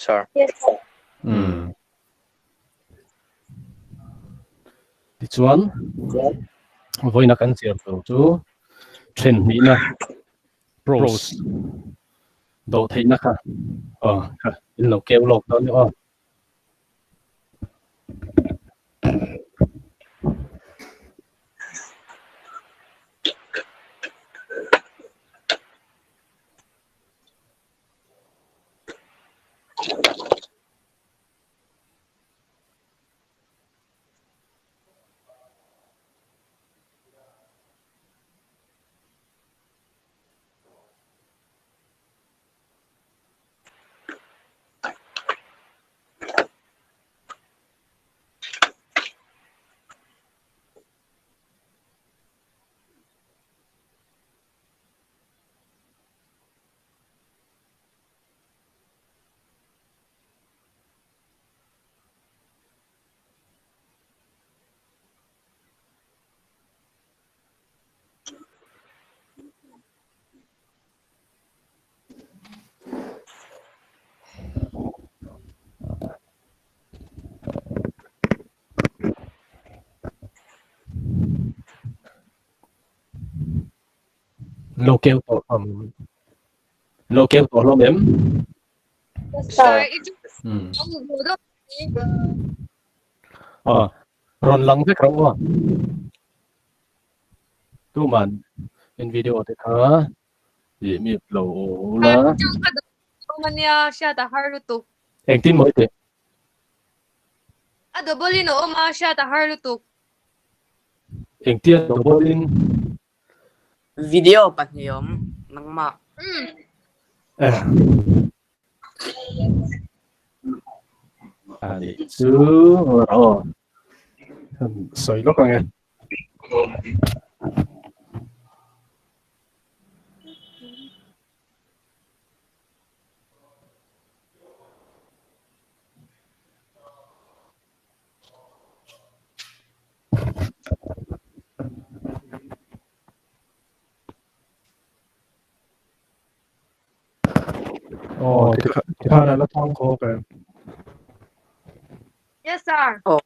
Sir. Yes sir. Hmm. Tichuan vawiina kan zir tur chu then hnihna prose dawh theihna kha aw kha in lo keu lawk dawn ni aw. Lo keu tawh hlawm lo keu tawh hlawm em? Sir. Hmm. Aw, rawn lang vek rawh aw. Tuman in video te kha tih mi lo la. Mania hriat a har lutuk. Engtin maw i tih? A double in a awm a hriat a har lutuk. Engtia double in? Video pahnih awm nangmah. Mm. Eh. Ani chu aw. Sawi lawk ang e. Aw tikhan a la thang khawk em? Yes sir. Aw.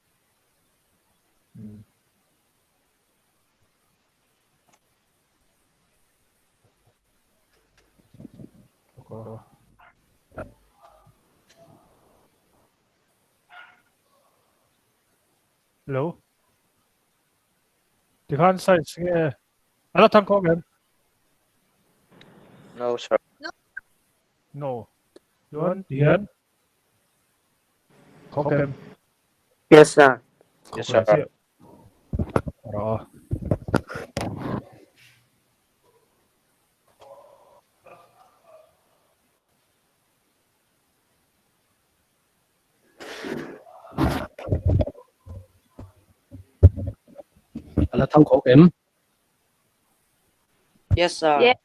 Hello. Tikhan size nge a la thang khawk em? No sir. No. Chuan tihian khawk em? Yes sir. Yes sir. Rawh. A la thang khawk em? Yes sir. Yes.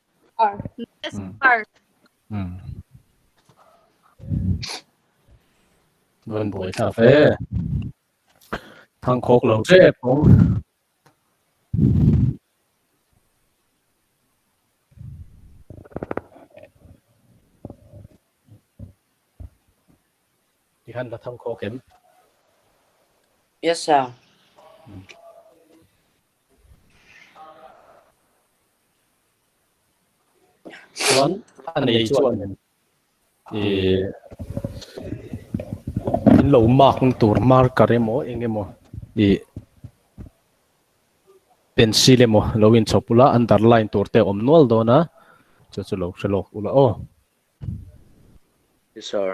Yes sir. Hmm. Vân buổi cà phê. Thang khawk lo tep awm. Tihan la thang khawk em? Yes sir. Chuan a nei chuan ih in lo mark na tur marker emaw eng emaw ih pencil emaw lo inchhawp ula underline tur te a awm nual dawn a chu chu lo hre lawk ula aw. Yes sir.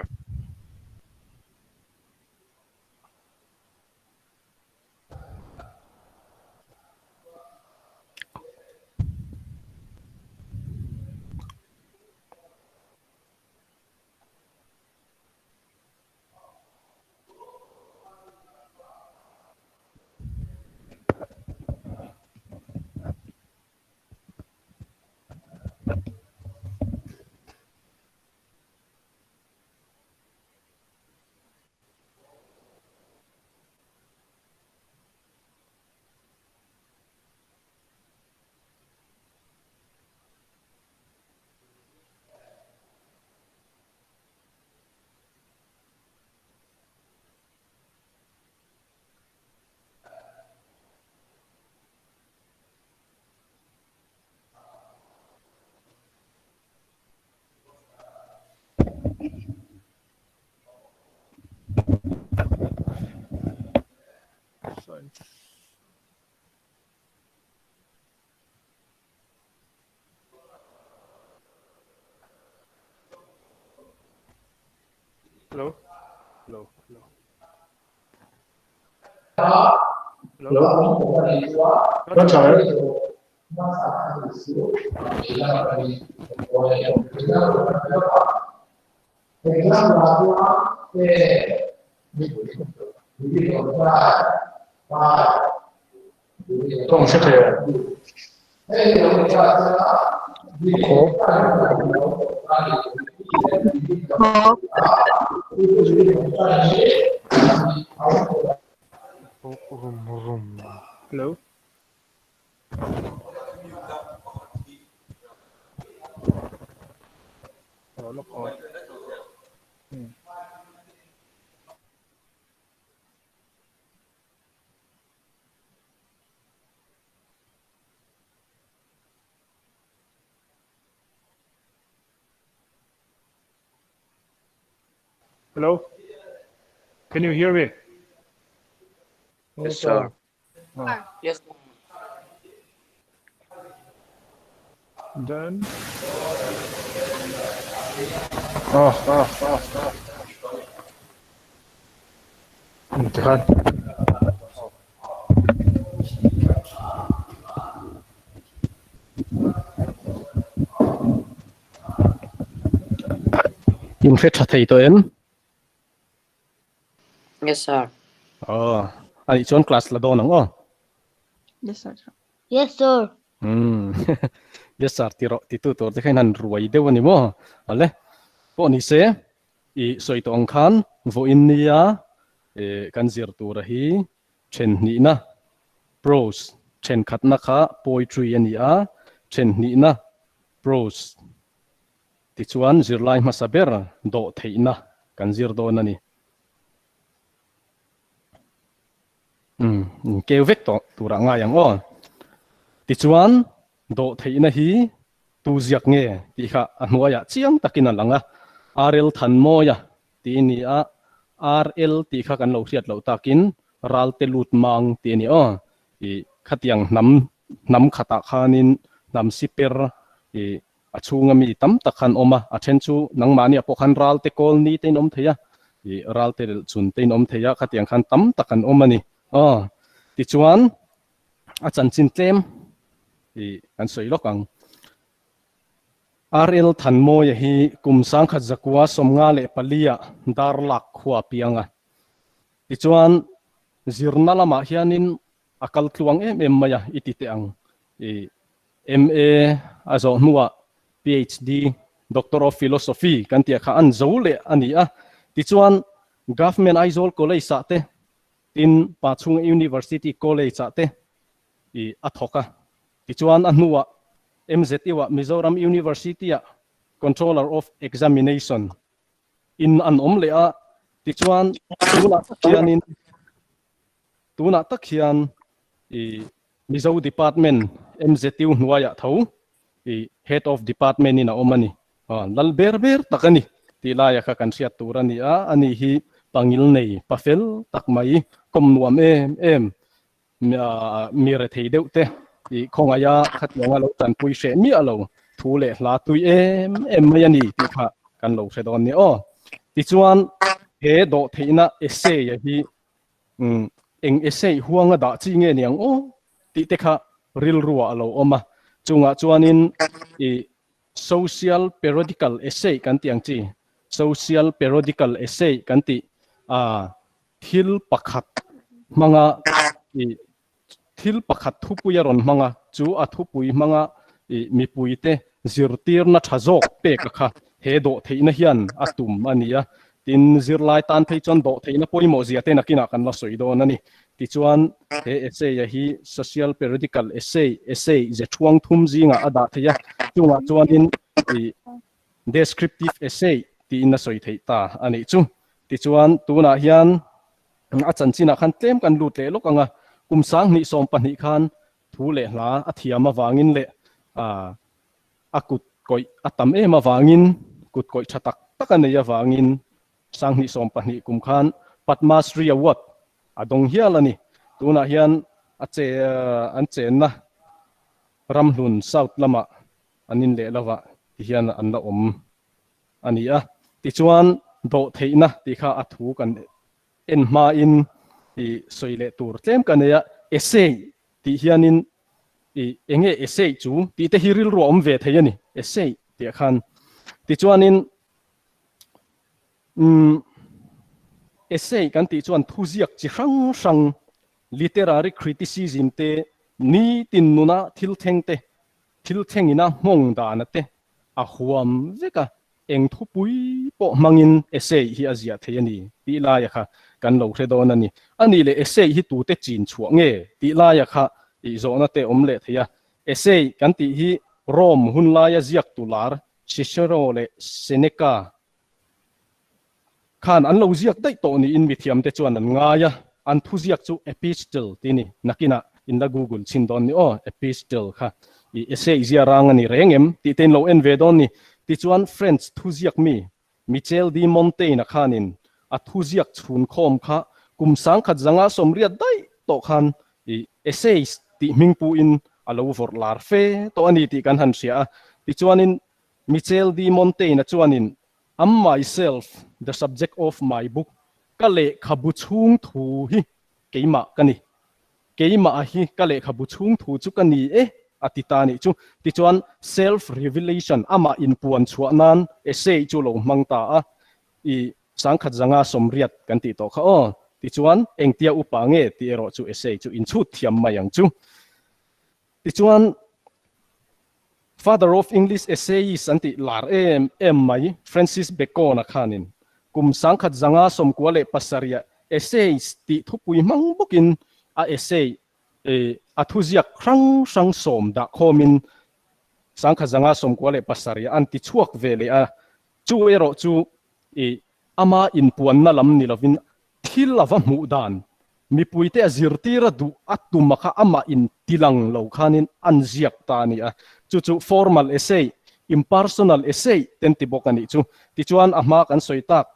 Hello? Hello? Hello? Hello? Tawng hre thei em? A khaw. Rum rum. Hello? Hello? Can you hear me? Yes, sir. Yes. Then. Ah, ah, ah, ah. Tikhan. In hre tha thei tawh em? Yes, sir. Aw, anih chuan class la dawn ang aw. Yes, sir. Yes, sir. Umm. Yes, sir ti rawh titu tur te kha in han ruai deuh a ni maw? Awle, pawh ni se, i sawi tawh ang khan vawiin nia kan zir tura hi then hnihna prose thenkhatna kha poetry a ni a, then hnihna prose tichuan zirlai hmasa ber dawh theihna kan zir dawn a ni. Umm, keu vek tawh turah ngai ang aw. Tichuan dawh theihna hi tu ziak nge tih kha a hnuaiah chiang takin a lang a, RL Thanmawia tih a ni a, RL tih kha kan lo hriat loh takin Ralte lut mang tih a ni aw. Ih khatiang hnam hnam khatah khanin hnam siper ih a chhunga mi tam tak khan awm a, a then chu nangmahniah pawh khan Ralte Kawlni te in awm thei a, ih Ralte Relhchun te in awm thei a, khatiang khan tam tak an awm a ni aw. Tichuan a chanchin tlem ih kan sawi lawk ang. RL Thanmawia hi kum sangkhat zakua 54 ah Darlak khua a piang a. Tichuan zirna lamah hianin a kal tluang em em mai a, i ti teh ang. Ih MA a zawh hnuah PhD, Doctor of Philosophy kan tih ah kha an zo leh a ni a. Tichuan Government Aizawl College ah te Tin, Pachhunga University College ah te i a thawk a. Tichuan a hnuah MZU ah Mizoram University ah Controller of Examination in an awm leh a. Tichuan tunah tak hianin tunah tak hian i Mizo Department MZU hnuaiah tho i Head of Department in a awm a ni. Lal ber ber tak a ni tih laia kha kan hriat tur a ni a, ani hi pangil nei pa fel tak mai, kawm nuam em em, mi rethei deuh te i khawngaih a khatianga lo tanpui hreh miah lo thu leh hla tui em em mai a ni tih kha kan lo hre dawn nia aw. Tichuan he dawhtheihna essay a hi eng essay huanga dah chi nge niang aw tih te kha rilruah a lo awm a, chungah chuanin i Social periodical essay kan tih ang chi, social periodical essay kan tih a thil pakhat hmanga i thil pakhat thupui a rawn hmang a, chu a thupui hmanga i mipuite zirtirna tha zawk pek a kha he dawhtheihna hian a tum a ni a. Tin, zirlai tan phei chuan dawhtheihna pawimawh zia te nakinah kan la sawi dawn a ni. Tichuan, he essay-a hi social periodical essay, essay ze thuang thum zingah a dah thei a, chungah chuanin ih descriptive essay tiin a sawi theih ta a nih chu. Tichuan, tunah hian a chanchinah khan tlem kan lut leh lawk ang a, kum 2012 khan thu leh hla a thiam avangin leh a kut kawih a tam em avangin, kut kawih tha tak tak a nei avangin 2012 kum khan Padma Shri Award a dawng hial a ni. Tunah hian a che an chenna Ramhlun South lamah an in leh lovah ti hian an la awm a ni a. Tichuan Dawhtheihna tih kha a thu kan en hmain i sawi leh tur tlem ka nei a, essay tih hianin i enge essay chu tih te hi rilru a awm ve thei a ni, essay tih ah khan. Tichuanin umm essay kan tih chuan thuziak chi hrang hrang literary criticism te, nitin nuna thil thleng te, thil thlengina hmawng dana te a huam vek a, eng thupui pawh hmangin essay hi a ziah thei a ni tih laia kha kan lo hre dawn a ni. A nih leh essay hi tute chin chhuah nge tih laia kha tih zawhna te awm leh thei a. Essay kan tih hi Rome hun laia ziaktu lar Cicero leh Seneca khan an lo ziak daih tawh niin mithiamte chuan an ngai a, an thuziak chu epistle tih ni, nakinah in la google chhin dawn ni aw, epistle kha i essay zia rang a ni reng em tih te in lo en ve dawn ni. Tichuan French thuziak mi Michel de Montaigne-a khanin a thuziak chhunkhawm kha kum sangkhat zanga sawmriat daih tawh khan i essays tih hmingpuin a lo vawrh lar fe tawh a ni tih kan han hria a. Tichuanin Michel de Montaigne-a chuanin Am myself the subject of my book, ka lehkhabu chhung thu hi keimah ka ni. Keimah hi ka lehkhabu chhung thu chu ka ni e, a ti ta nih chu. Tichuan self revelation, amah inpuan chhuah nan essay chu lo hmang ta a, i sangkhat zanga sawmriat kan tih tawh kha aw. Tichuan engtia upa nge tih erawh chu essay chu inchhut thiam mai ang chu. Tichuan Father of English Essayists an tih lar em em mai Francis Bacon-a khanin kum sangkhat zanga 97 Essays tih thupui hmang bawkin a essay a thuziak hrang hrang sawm dah khawmin sangkhat zanga 97 an ti chhuak ve leh a, chu erawh chu ama inpuanna lam ni lovin Thil a va hmuh dan, mipuite a zirtir a duh a tum a kha amah in tilang lo khanin an ziak ta a ni a. Chu chu formal essay, impersonal essay ten ti bawk a nih chu. Tichuan a hma kan sawi tak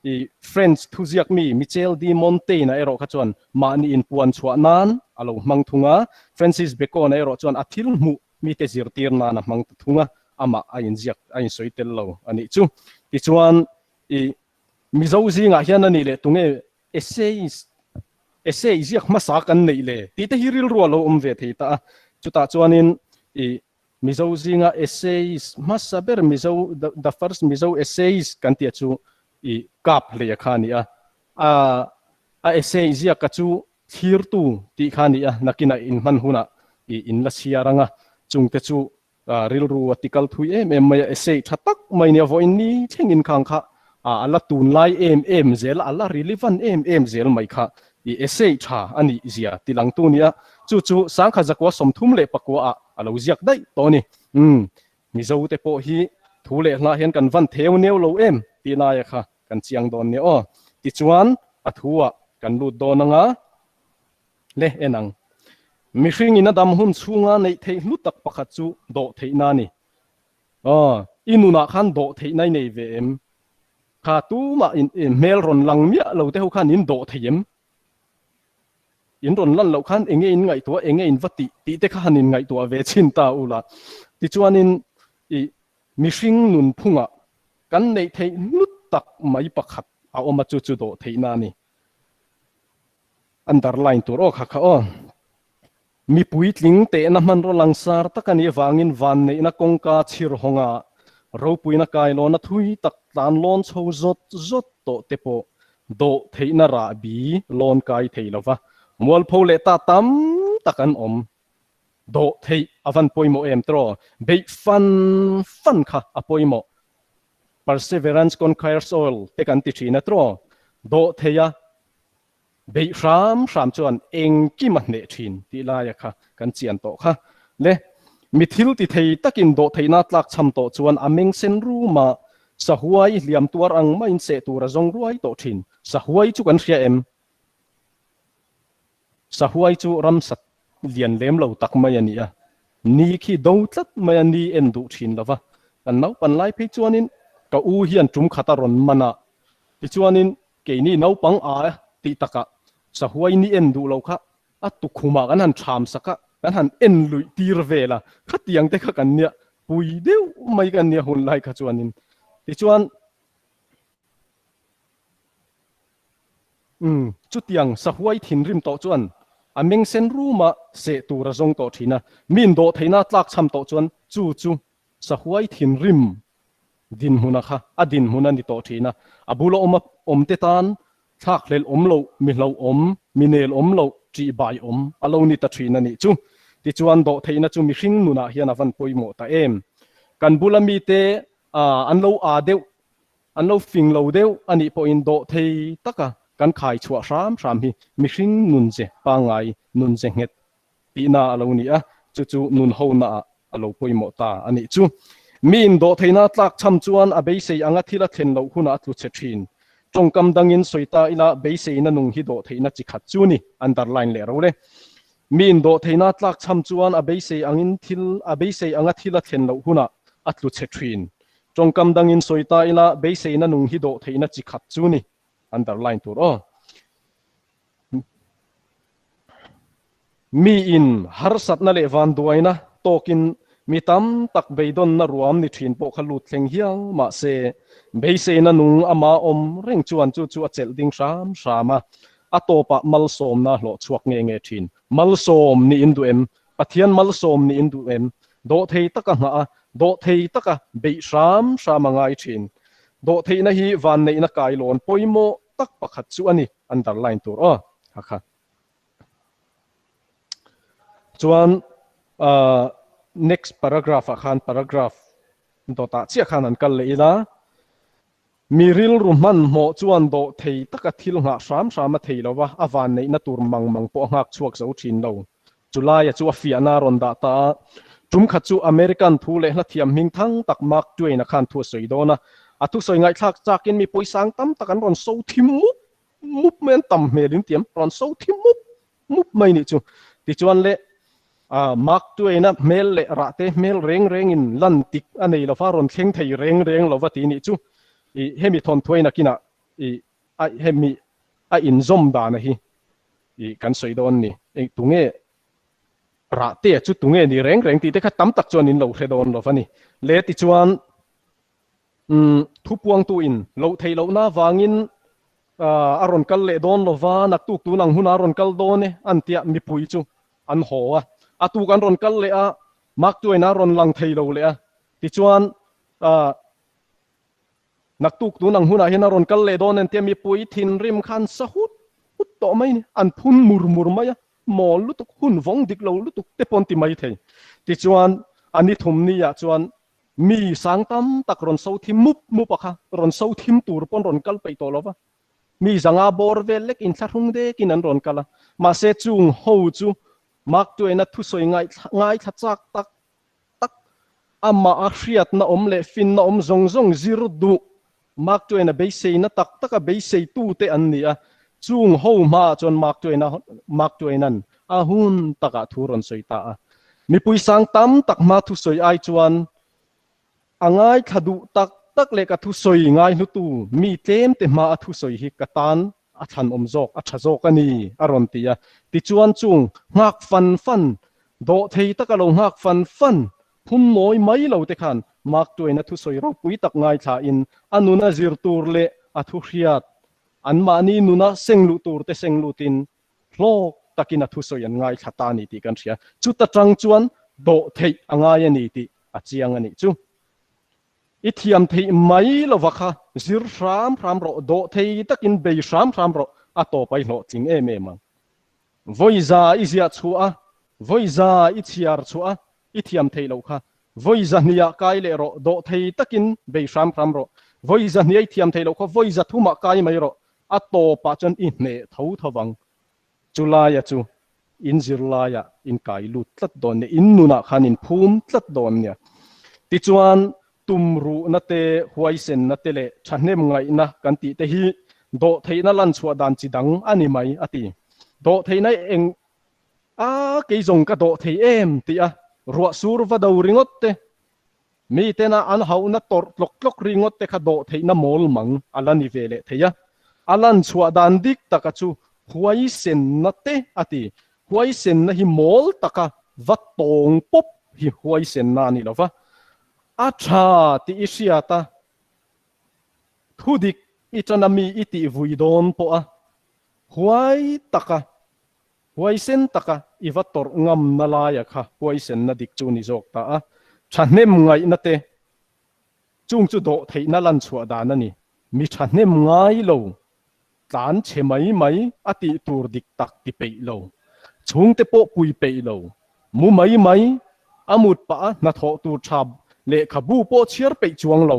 i French thuziak mi Michel de Montaigne-a erawh kha chuan mahni inpuan chhuah nan a lo hmang thung a, Francis Bacon-a erawh chuan a thil hmuh mite zirtir nan a hmang ta thung a, amah a inziak a insawi tel lo a nih chu. Tichuan i Mizo zingah hian a nih leh tunge essays essay ziak hmasa kan neih le tih te hi rilru a lo awm ve thei ta a. Chutah chuanin i Mizo zinga essays hmasa ber Mizo the first Mizo essays kan tih chu i kap hleia kha a ni a. A a essay ziaka chu thlirtu tih kha a ni a, nakinah inhman hunah i inla chhiar ang a, chungte chu Rilru a tikal thui em em mai a, essay tha tak mai nia vawiin ni thlengin khang kha a la tunlai em em zel a, a la relevant em em zel mai kha i essay tha a nih zia tilangtu nia, chu chu sangkha zakua 34 ah a lo ziak daih tawh a ni. Umm, Mizo te pawh hi thu leh hla hian kan van theu neu lo em tih laia kha kan chiang dawn nia aw. Tichuan a thu ah kan lut dawn anga, Le en ang. Mihring in a dam hun chhunga neih theih hlu tak pakhat chu dawh theihna a ni. Aw, i nunah khan dawh theihna i nei ve em? Kha tumah in hmel rawn lang miah lo te ho khan in dawh thei em? In rawn lan loh khan enge in ngaihtuah, enge in va tih tih te kha han in ngaihtuah ve chhin ta u la. Tichuanin i mihring nunphungah kan neih theih hlu tak mai pakhat a awm a, chu chu dawh theihna a ni. Underline tur aw kha kha aw. Mipui tling tehna hmanraw langsar tak a nih avangin vanneihna kawngka chhir hawnga ropuina kailawna thui tak tlan lawn chho zawt zawt tawh te pawh dawh theihna rahbi lawn kai thei lova mualpho leh ta tam tak an awm. Dawh theih a van pawimawh em tiraw? Beih fan fan kha a pawimawh. Perseverance conquers all te kan ti thin a tiraw? Dawh theiha Beih hram hram chuan engkim a hneh thin tih laia kha kan chian tawh kha. Le, mi thil ti thei takin dawhtheihna tlak chham tawh chuan a meng sen rum a, sahuai hliam tuar ang maiin seh tur a zawng ruai tawh thin. Sahuai chu kan hria em? Sahuai chu ramsa lian lem lo tak mai a ni a, ni khi do tlat mai a ni en duh thin lo va. Kan naupan lai phei chuanin ka u hian tum khat a rawn man a, tichuanin Keini naupang a tih takah sahuai ni en duh lo kha a tukhumah kan han ṭham sak a, kan han en luih tir vel a, khatiang te kha kan nia pui deuh mai kan nia hun lai kha chuanin. Tichuan. Umm, chutiang sahuai thinrim tawh chuan a meng sen ruma seh tur a zawng tawh thin a, min dawh theihna tlak chham tawh chuan chu chu sahuai thinrim dinhmuna kha a dinhmun a ni tawh thin a, a bula awm a awm te tan thlakhlelh awm loh, mi hlauhawm, mi nel awm loh, ṭih bai awm a lo ni ta thin a nih chu. Tichuan dawh theihna chu mihring nunah hian a van pawimawh ta em. Kan bula mite an lo aa deuh An lo fing lo deuh a nih pawhin dawh thei taka kan khai chhuah hram hram hi mihring nunze pangngai, nunze nghet tihna a lo ni a, chu chu nun honaah a lo pawimawh ta a nih chu. Miin dawh theihna tlak cham chuan a beisei anga thil a thlen loh hunah a tlu chhe thin. Tawngkam dangin sawi ta ila beiseina nung hi dawh theihna chi khat chu ni, underline leh ro le. Miin dawh theihna tlak cham chuan a beisei angin thil a beisei anga thil a thlen loh hunah a tlu chhe thin. Tawngkam dangin sawi ta ila, beiseina nung hi dawh theihna chi khat chu ni, underline tur aw. Miin harsatna leh vanduaina tawkin mi tam tak beidawnna ruam ni thin pawh kha lut thleng hial mahse, beiseina nung ama awm reng chuan chu chu a chelh ding hram hram a, a tawpah malsawmna hlawh chhuak nge nge thin. Malsawm ni in duh em? Pathian malsawm ni in duh em? Dawhthei taka nghah a, dawhthei taka beih hram hram a ngai thin. Dawhtheihna hi vanneihna kailawn pawimawh tak pakhat chu a ni, underline tur aw ha kha. Chuan next paragraph ah khan paragraph dawtah chiah khan an kal leh ila, Mi rilru hmanhmawh chuan dawh thei taka thil nghah hram hram a thei lo va, a vanneihna tur mang mang pawh a nghak chhuak zo thin lo. Chulaia chu a fiahna a rawn dah ta a. Tum khat chu American thu leh hla thiam hming thang tak Mark Twain-a khan thu a sawi dawn a. A thusawi ngaihthlak chakin mi pawisang tam tak an rawn so thi mup mup mai, an tam hmel in tiam, rawn so thi mup mup mai nih chu. Tichuan le Mark Twain-a hmel leh rahte hmel reng rengin lan tik a nei lova, rawn thleng thei reng reng lova ti nih chu. I hemi thawnthuai nakinah i a hemi a inzawm dana hi i kan sawi dawn ni. Eng tunge rahte chu tunge ni reng reng tih te kha tam tak chuan in lo hre dawn lova ni. Le tichuan Thupuangtu in loh theih lohna avangin a rawn kal leh dawn lova, naktuk tun ang hunah a rawn kal dawn e an tia mipui chu an haw a. A tuk an rawn kal leh a, Mark Twain a rawn lang thei lo leh a. Tichuan naktuk tun ang hunah hian a rawn kal leh dawn e an tia mipui thinrim kha an sa hut hut tawh mai a ni, an phun mur mur mai a, mawl lutuk, hun vawng dik lo lutuk te pawh an ti mai thei. Tichuan a ni thum ni ah chuan Mi sang tam tak rawn so thim mup mup a kha, rawn so thim tur pawn rawn kal peih tawh lo va. Mi zanga bawr vel lek inthlahrung dekin an rawn kal a. Mahse chung ho chu Mark Twain-a thusawi ngaithla chak tak tak, amah a hriatna awm leh finna awm zawng zawng zir duh Mark Twain-a beiseina tak taka beiseitute an ni a. Chung ho hmaah chuan Mark Twain-a Mark Twain-a'n a hun takah thu rawn sawi ta a. Mipui sang tam tak hma thusawi ai chuan a ngaithla duh tak tak leh ka thusawi ngaihlutu mi tlemte hma a thusawi hi ka tan a thlanawm zawk, a tha zawk a ni, a rawn ti a. Tichuan chung nghak fan fan, dawhthei taka lo nghak fan fan, phun nawi mai lo te khan Mark Twain-a thusawi ropui tak ngaithlain a nuna zir tur leh a thu hriat, anmahni nuna seng luh tur te seng lutin hlawk takin a thusawi an ngaithla ta a ni tih kan hria. Chuta tang chuan dawh theih a ngai a ni tih a chiang a nih chu. I thiam theih mai lova kha zir hram hram rawh, dawh thei takin bei hram hram rawh, a tawp a i hlawhtling em em ang. Vawiza i ziah chhuah a, vawiza i chhiar chhuah a, i thiam theih loh kha. Vawiza hniah kai leh rawh, dawh thei takin bei hram hram rawh. Vawiza hniah i thiam theih loh kha vawiza thumah kai mai rawh, a tawpah chuan i hneh tho tho vang. Chulaia chu in zirlaiah in kai lut tlat dawn nia, in nunah khan in phum tlat dawn nia. Tichuan, tumruhna te, huaisenna te leh thahnem ngaihna kan tih te hi dawhtheihna lan chhuah dan chi dang a ni mai, a ti. Dawhtheihna eng a kei zawng ka dawh thei em tih a ruah sur va do ringawt te, mi tena an hauhna tawrh tlawk tlawk ringawt te kha dawh theihna mawl mang a la ni ve leh thei a. A lan chhuah dan dik taka chu huaisenna te a ti. Huaisenna hi mawl taka va tawng pawp hi huaisenna a ni lo va. A tha tih i hriat a, thudik i tana mi i tih vui dawn pawh a. Huai taka, huaisen taka i va tawrh ngamna laia kha huaisenna dik chu ni zawk ta a. Thahnem ngaihna te chung chu dawh theihna lan chhuah dan a ni. Mi thahnem ngai lo, tlan chhe mai mai a tih tur dik tak ti peih lo, chhungte pawh pui peih lo, mu mai mai, a mut pah a hnathawh tur tha lehkhabu pawh chhiar peih chuang lo,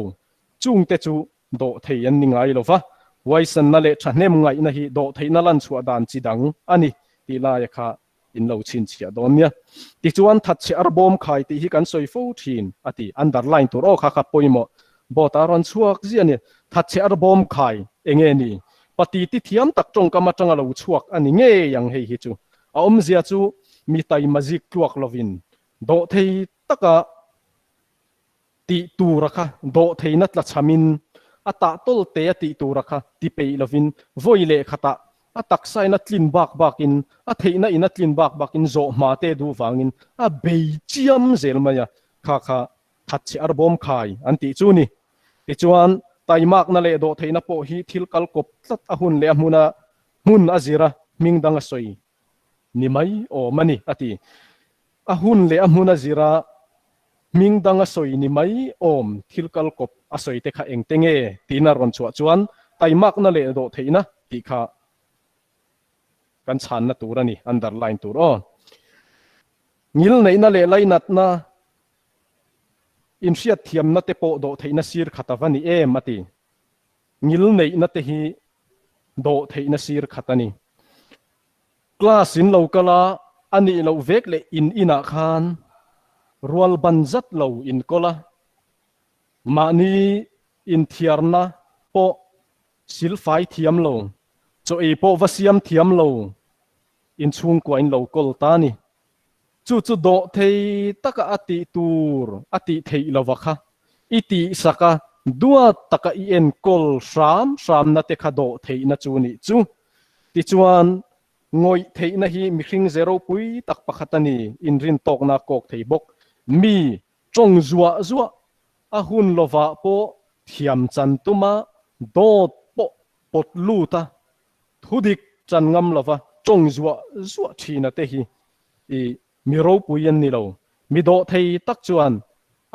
chungte chu dawh thei an ni ngai lo va, huaisanna leh thahnem ngaihna hi dawh theihna lan chhuah dan chi dang a ni tih laia kha in lo chhinchhiah dawn nia. Tichuan thatchhe arbawm khai tih hi kan sawi fo thin a ti, underline tur aw kha kha pawimawh board a rawn chhuak ziah a ni. Thatchhe arbawm khai enge ni? Pati ti thiam tak tawngkam atanga lo chhuak a ni ngei ang hei hi chu. A awmzia chu mi taima zik tluak lovin dawh thei taka Tih tura kha dawhtheihna tlachhamin a tah tawl te a tih tura kha ti peih lovin vawi leh khatah a taksa in a tlin bak bakin a theihna in a tlin bak bakin zawh hma te duh vangin a bei chiam zel mai a, kha kha thatchhe arbawm khai an tih chu ni. Tichuan taimakna leh dawhtheihna pawh hi thil kal kawp tlat a hun leh a hmuna hmun a zir a hming dang a sawi ni mai awm a ni, a ti. A hun leh a hmun a zir a, hming dang a sawi ni mai awm thil kal kawp a sawi te kha engte nge tiin a rawn chhuah chuan taimakna leh dawhtheihna tih kha kan chhanna tur a ni, underline tur aw. Ngilneihna leh lainatna inhriatthiamna te pawh dawhtheihna sir khat a va ni em, a ti. Ngilneihna te hi dawhtheihna sir khat a ni. Class in lo kal a, a nih loh vek leh in inah khan rual ban zat lo in kawl a, mahni inthiarna pawh silfai thiam lo, chaw ei pawh va siam thiam lo in chhungkua in lo kawl ta a ni. Chu chu dawh thei taka a tih tur a tih theih lova kha i tihsak a, duat taka i enkawl hram hramna te kha dawh theihna chu nih chu. Tichuan, ngawih theihna hi mihring ze ropui tak pakhat a ni, inrintawkna kawk thei bawk. Mi tawng zuah zuah a hun lovah pawh thiam chan tuma dawt pawh pawt lut a, Thudik chan ngam lova tawng zuah zuah thina te hi i mi ropui an ni lo. Mi dawhthei tak chuan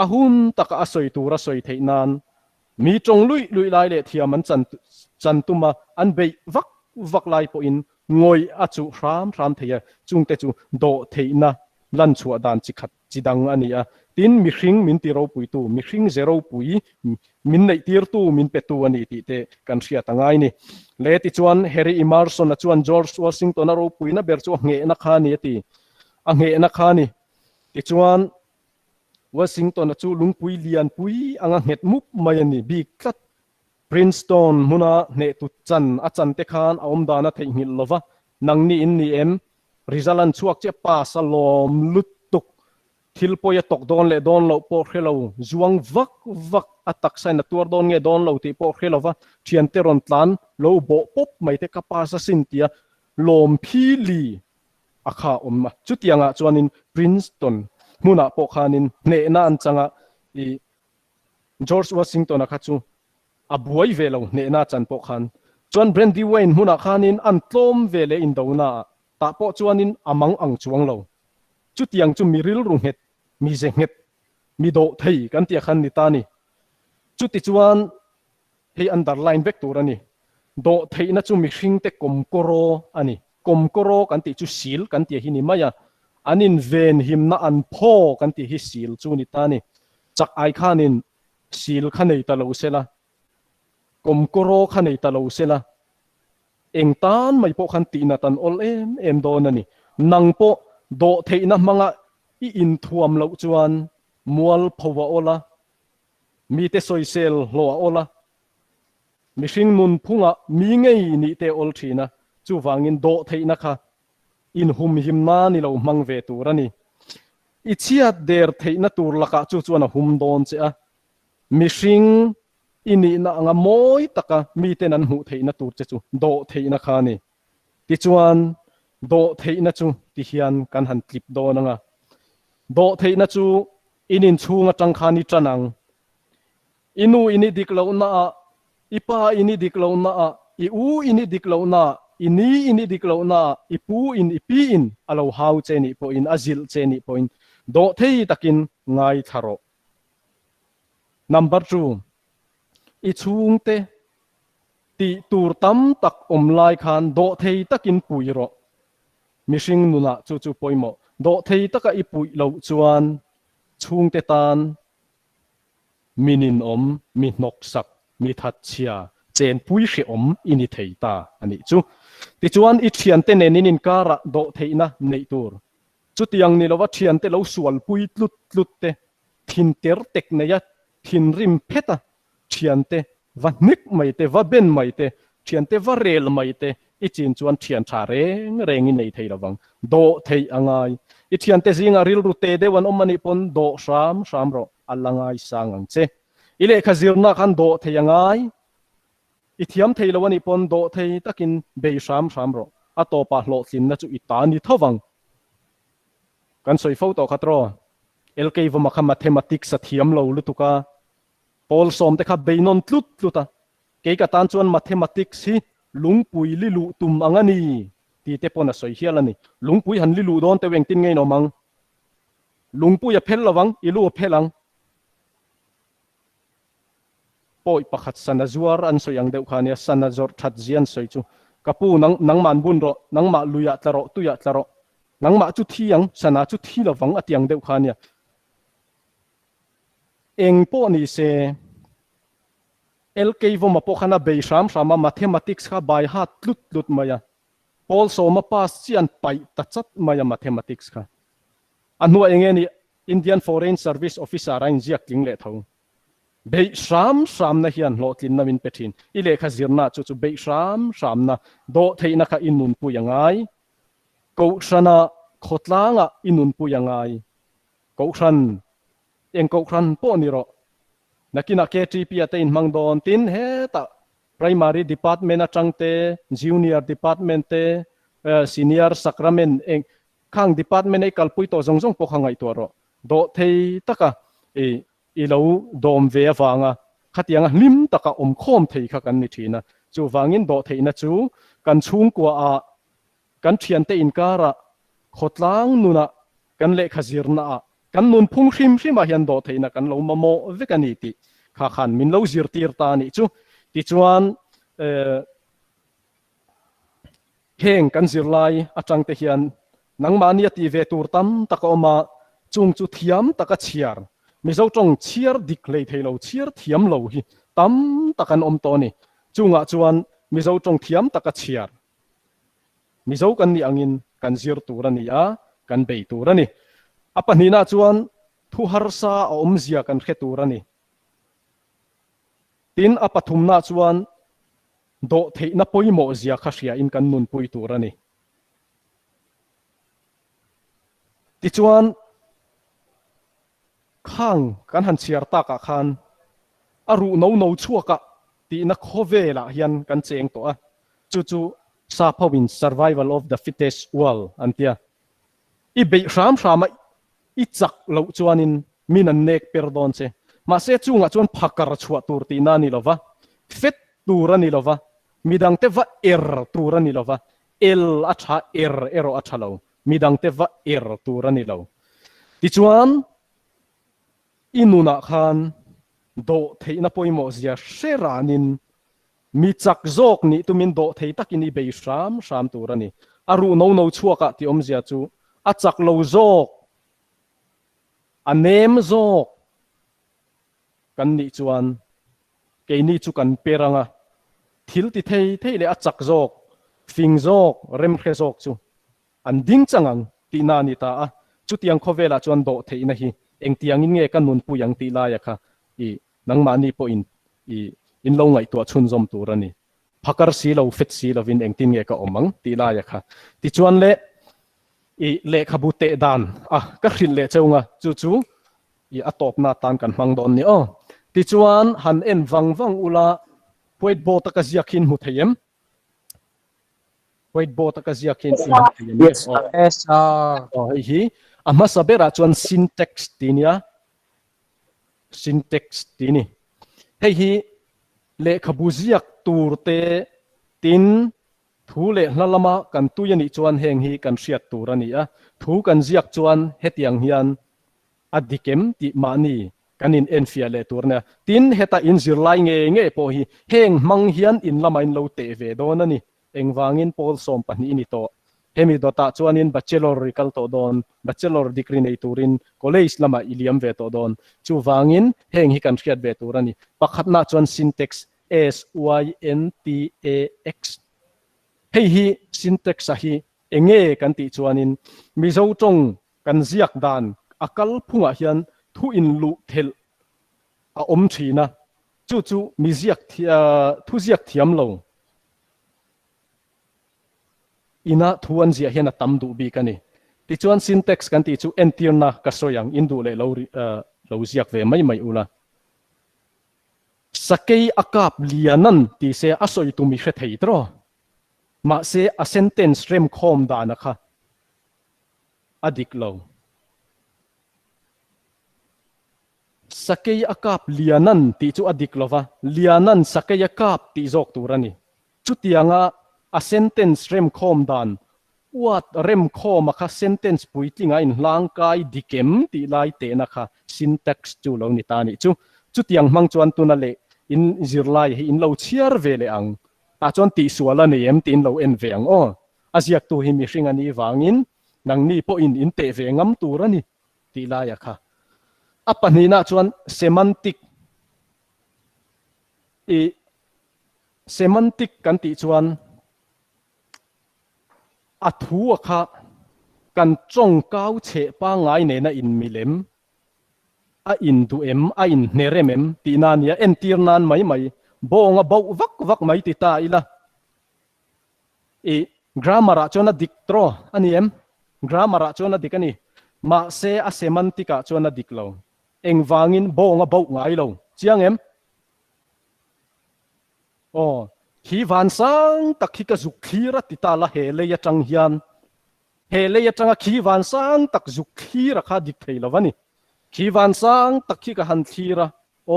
a hun taka a sawi tur a sawi theih nan mi tawng luih luih lai leh thiam an chan chan tuma an beih vak vak lai pawhin ngawih a chuh hram hram thei a, chungte chu dawhtheihna lan chhuah dan chi khat chi dang a ni a. Tin, mihring min ti ropuitu, mihring ze ropui min neihtirtu, min petu a ni tih te kan hriat a ngai ni. Le tichuan, Harry Emerson-a chuan George Washington-a ropuina ber chu a nghehna kha a ni a ti. A nghehna kha a ni. Tichuan, Washington-a chu lungpui lianpui anga nghet mup mai a ni bik tlat. Princeton hmuna hnehtu chan a chan te khan a awmdan a theihnghilh lova, nangni in ni em? Result an chhuak chiah pass a lawm lutuk, thil pawi a tawk dawn leh dawn loh pawh hre lo, zuang vak vak a taksa in a tuar dawn nge dawn lo tih pawh hre lova thiante rawn tlan lo bawh pawp mai te ka pass a sin tia lawm phili a kha awm a. Chutiangah chuanin Princeton hmunah pawh khanin hnehna an chang a, ih George Washington-a kha chu a buai ve lo hnehna chan pawh khan. Chuan Brandywine hmunah khanin an tlawm ve leh indonaah tah pawh chuanin a mang ang chuang lo. Chutiang chu mi rilru nghet, mi ze nghet, mi dawh thei kan tih khan ni ta ni. Chutichuan hei underline vek tur a ni. Dawh theihna chu mihringte kawmkawraw a ni. Kawmkawraw kan tih chu sil kan tih hi ni mai a. An invenhimna an phaw kan tih hi sil chu ni ta ni. Chak ai khanin sil kha nei ta lo sela, kawmkawraw kha nei ta lo sela, eng tan mai pawh khan tihnat an awl em em dawn a ni. Nang pawh dawh theihna hmanga i inthuam loh chuan mual pho a awl a, mite sawisel hlawh a awl a, mihring nunphungah mi ngei nih te awl thin a, chuvangin dawh theihna kha inhumhim nan i lo hmang ve tur a ni. I chhiat der theihna tur lakah chu chuan a hum dawn che a, mihring i nihna anga mawi taka miten an hmuh theihna tur che chu dawh theihna kha a ni. Tichuan, dawh theihna chu ti hian kan han tlip dawn ang a. Dawh theihna chu in inchhung atang khan i tan ang. I nu in i dik lohnaah, i pa in i dik lohnaah, i u in i dik lohnaah. i ni in i dik lohna ah i pu in i pi in a lo hau che nih pawhin a zilh che nih pawhin dawhthei takin ngaithla rawh. Number two, i chhungte tih tur tam tak awm lai khan dawhthei takin pui rawh. Mihring nunah chu chu pawimawh. Dawhthei taka i puih loh chuan chhungte tan Mi ninawm, mi hnawksak, mi thatchhia, chenpui hrehawm i ni thei ta a nih chu. Tichuan, i thiante nen in inkarah dawhtheihna neih tur. Chutiang ni lova thiante lo sualpui tlut tlut te, thin ter tek neia thinrim pheta thiante va hnek mai te, va ben mai te, thiante va rel mai te i chin chuan thian tha reng reng i nei thei lovang. Dawhtheih a ngai. I thiante zingah rilru te deuh an awm a nih pawn dawh hram hram rawh. A la ngaisang ang che. I lehkha zirna khan dawh thei a ngai. I thiam thei lo a nih pawn dawh thei takin bei hram hram rawh. A tawpah hlawhtlinna chu i ta ni tho vang. Kan sawi fo tawh kha tiraw? LK Vawma kha mathematics a thiam lo lutuk a, pawl sawm te kha bei nawn tlut tlut a. Kei ka tan chuan mathematics hi lungpui li luh tum ang a ni ti te pawn a sawi hial a ni. Lungpui han li luh dawn teuh engtin nge in awm ang? Lungpui a phel lovang, i lu a phel ang. Pawi pakhat sana zuar an sawi ang deuh kha ania, sana zawrh that zia an sawi chu. Ka pu, nang, nangmah an bun rawh, nangmah luiah tla rawh, tuiah tla rawh. Nangmah chu thi ang, sana chu thi lovang a ti ang deuh kha ania. Eng pawh ni se, LK Vawma pawh khan a bei hram hram a, mathematics kha bai hat tlut tlut mai a. Pawl sawma pass chian paih ta chat mai a mathematics kha. A hnuah eng nge ni Indian Foreign Service Officer a inziak tling leh tho. Beih hram hramna hian hlawhtlinna min pe thin. I lehkha zirna chu chu beih hram hramna, dawhtheihna kha i nunpui a ngai. Kohhrana khawtlangah i nunpui a ngai. Kohhran, eng kohhran pawh ni rawh. Nakinah KTP a te inhmang dawn tin hetah Primary Department atang te, Junior Department te, Senior Sacrament eng khang Department a i kalpui tawh zawng zawng pawh kha ngaihtuah rawh. Dawh thei taka i i lo dawm ve avanga khatianga hlim taka awm khawm thei kha kan ni thin a. Chuvangin dawh theihna chu kan chhungkua ah, kan thiante inkarah, khawtlang nunah, kan lehkha zirnaah, kan nunphung hrim hrimah hian dawh theihna kan lo mamawh vek a ni tih kha khan min lo zirtir ta a nih chu. Tichuan, heng kan zirlai atang te hian nangmahni a tih ve tur tam tak a awm a, chung chu thiam taka chhiar, Mizo tawng chhiar dik hlei thei lo, chhiar thiam lo hi tam tak an awm tawh a ni. Chungah chuan Mizo tawng thiam taka chhiar Mizo kan nih angin kan zir tur a ni a, kan bei tur a ni. A pahnihna chuan thu harsa a awmzia kan hre tur a ni. Tin, a pathumna chuan dawhtheihna pawimawhzia kha hriain kan nunpui tur a ni. Tichuan, Khang kan han chhiar takah khan a ruh no no chhuakah tihna khawvelah hian kan cheng tawh a, chu chu sap hoin survival of the fittest world an tia. I beih hram hram a i chak loh chuanin min an nek per dawn che. Mahse chungah chuan phakar chhuah tur tihna a ni lova, fet tur a ni lova, midangte va er tur a ni lova, el a tha er erawh a tha lo. Midangte va er tur a ni lo. Tichuan, i nunah khan dawh theihna pawimawh zia hre ranin mi chak zawk nih tumin dawh thei takin i bei hram hram tur a ni. A ruh no no chhuakah tih awmzia chu a chak lo zawk, a nem zawk kan nih chuan keini chu kan per ang a, thil ti thei thei leh a chak zawk, fing zawk, remhre zawk chu an ding chang ang tihna a ni ta a. Chutiang khawvelah chuan dawh theihna hi engtiangin nge ka nunpui ang tih laia kha i nangmahni pawhin i in lo ngaihtuah chhunzawm tur a ni. Phakar si lo, fet si lovin engtin nge ka awm ang tih laia kha. Tichuan le i lehkhabu teh dan a ka hrilh leh cheu nga chu chu I a tawpna atan kan hmang dawn ni aw. Tichuan han en vang vang ula whiteboard a ka ziak hi in hmu thei em? Whiteboard a ka ziak hi in hmu thei em? Yes sir. Yes sir. Aw hei hi a hmasa berah chuan syntax ti nia. Syntax ti ni. Hei hi lehkhabu ziak tur te tin. Thu leh hla lama kan tui a nih chuan heng hi kan hriat tur a ni a, thu kan ziak chuan hetiang hian a dik em tih mahni kan in enfiah leh tur a nia. Tin, heta in zirlai ngei ngei pawh hi heng hmang hian in lama in lo teh ve dawn a ni. Engvangin pawl 12 i ni tawh. Hemi dawtah chuanin Bachelor i kal tawh dawn, Bachelor degree nei turin college lamah i liam ve tawh dawn. Chuvangin heng hi kan hriat ve tur a ni. Pakhatnaah chuan syntax, S-Y-N-T-A-X. Hei hi syntax-a hi enge kan tih chuanin Mizo tawng kan ziak dan a kal phungah hian thu inluh thelh a awm thin a, chu chu mi ziak thu ziak thiam lo ina thu an ziah hian a tam duh bik a ni. Tichuan syntax kan tih chu entirna ka sawi ang, in duh leh lo lo ziak ve mai mai ula. Sakei a kap lianan ti se a sawi tum i hre thei tawh. Mahse a sentence remkhawm dana kha a dik lo. Sakei a kap Lianan tih chu a dik lo va, Lianan sakei a kap tih zawk tur a ni. Chutianga a sentence remkhawm dan uat remkhawma kha sentence puitlinga inhlangkai dik em tih lai tehna kha syntax chu lo ni ta a nih chu. Chutiang hmang chuan tuna leh in zirlai hi in lo chhiar ve leh ang. Tah chuan tihsual a nei em tih in lo en ve ang aw. A ziaktu hi mihring a nih vangin nangni pawhin in teh ve ngam tur a ni tih laia kha. A pahnihna chuan semantic i semantic kan tih chuan a thu a kha kan tawngkau chheh pangngai nena inmilem a induh em, a inhnerem em tihna a nia, entir nan mai mai bawnga bauh vak vak mai ti ta ila. I grammar ah chuan a dik tawh a ni em? Grammar ah chuan a dik a ni. Mahse a semantic ah chuan a dik lo. Engvangin bawng a bauh ngai lo. Chiang em? Aw, khi van sang tak hi ka zuk thlir a ti ta la he lei atang hian. He lei atanga khi van sang tak zuk thlir a kha dik thei lo a ni. Khi van sang tak hi ka han thlir a,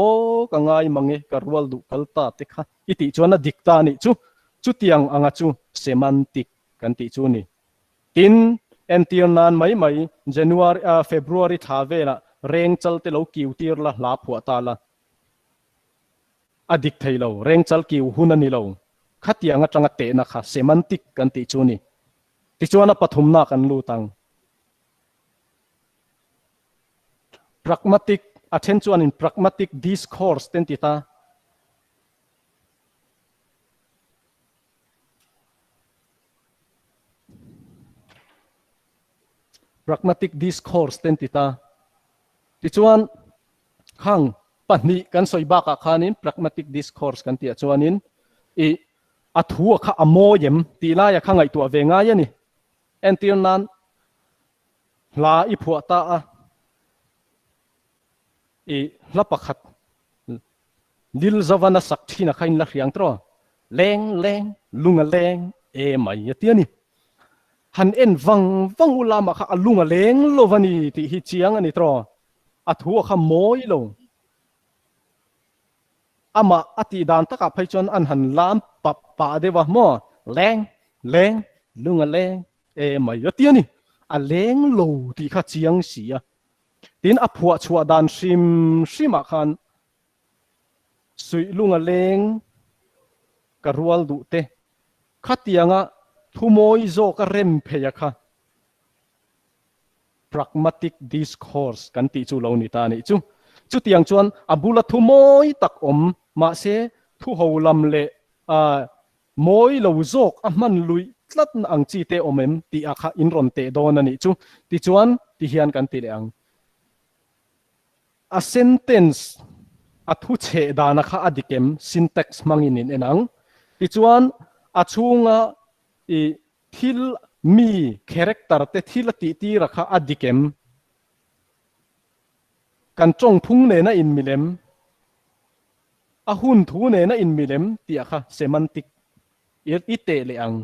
Aw ka ngai mang e, ka rual duh kal ta te kha i tih chuan a dik ta a nih chu. Chutiang anga chu semantic kan tih chu a ni. Tin, entir nan mai mai January, February thla velah rengchal te lo kiu tir la hla phuah ta la. A dik thei lo, rengchal kiu hun a ni lo. Khatiang atanga tehna kha semantic kan tih chu a ni. Tichuan a pathumna kan lut ang. Pragmatic, a then chuanin pragmatic discourse te an ti ta. Pragmatic discourse te an ti ta. Tichuan, khang pahnih kan sawi bakah khanin pragmatic discourse kan tihah chuanin i a thu a kha a mawi em tih laia kha ngaihtuah ve ngai a ni. Entir nan Hla i phuah ta a, i hla pakhat Lil Zavan a sak thin a kha in la hriang tawh a, leng leng lung a leng e mai a ti a ni. Han en vang vang u lamah kha a lung a leng lo va ni tih hi chiang a ni tawh a, a thu a kha mawi lo. Amah a tih dan takah phei chuan an han lam pap pah deuh a maw, leng leng lung a leng E mai a ti a ni, a leng lo tih kha chiang si a. Tin, a phuah chhuah dan hrim hrimah khan suihlung a leng ka rual duh te, khatianga thumawi zawk a rem phei a kha pragmatic discourse kan tih chu lo ni ta a nih chu. Chutiang chuan a bula thumawi tak awm mahse thuho lam leh Mawi lo zawk a hman luih tlat na ang chi te awm em tih ah kha in rawn teh dawn a nih chu. Tichuan ti hian kan ti leh ang. A sentence a thu chheh dana kha a dik em syntax hmangin in en ang. Tichuan a chhunga i thil mi character te thil a tih tir a kha a dik em? Kan tawng phung nena inmilem A hun thu nena inmilem tih a kha semantic i teh leh ang.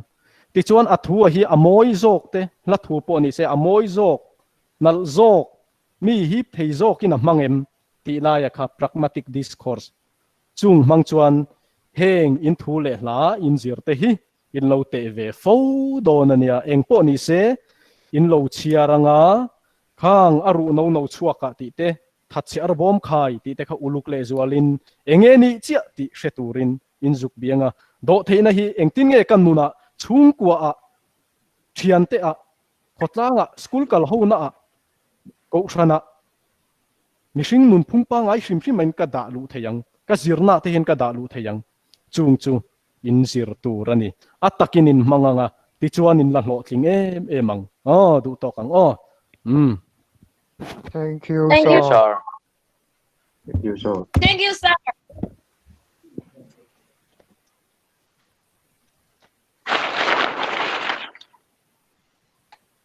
Tichuan a thu a hi a mawi zawk te, hla thu pawh ni se a mawi zawk, nalh zawk, mi hip thei zawkin a hmang em tih laia kha pragmatic discourse chung hmang chuan heng in thu leh hla inzir te hi. In lo teh ve fo dawn a nia. Eng pawh ni se, in lo chhiar anga khang a ruh no no chhuak ah tih te, thatchhe arbawm khai tih te kha uluk leh zualin eng nge nih chiah tih hre turin in zuk biang a. Dawhtheihna hi engtin nge ka nunah, chhungkua ah, thiante ah, khawtlang ah, school kal hona ah, kohhran ah, mihring nunphung pangngai hrim hrim ah in ka dah luh thei ang, ka zirna ah te hian ka dah luh thei ang. Chung chu in zir tur a ni. A takin in hmang ang a, tichuan in la hlawhtling em em ang. Aw, duh tawk ang aw. Umm. Thank you, Thank you. sir. Thank you, sir. Thank you, sir.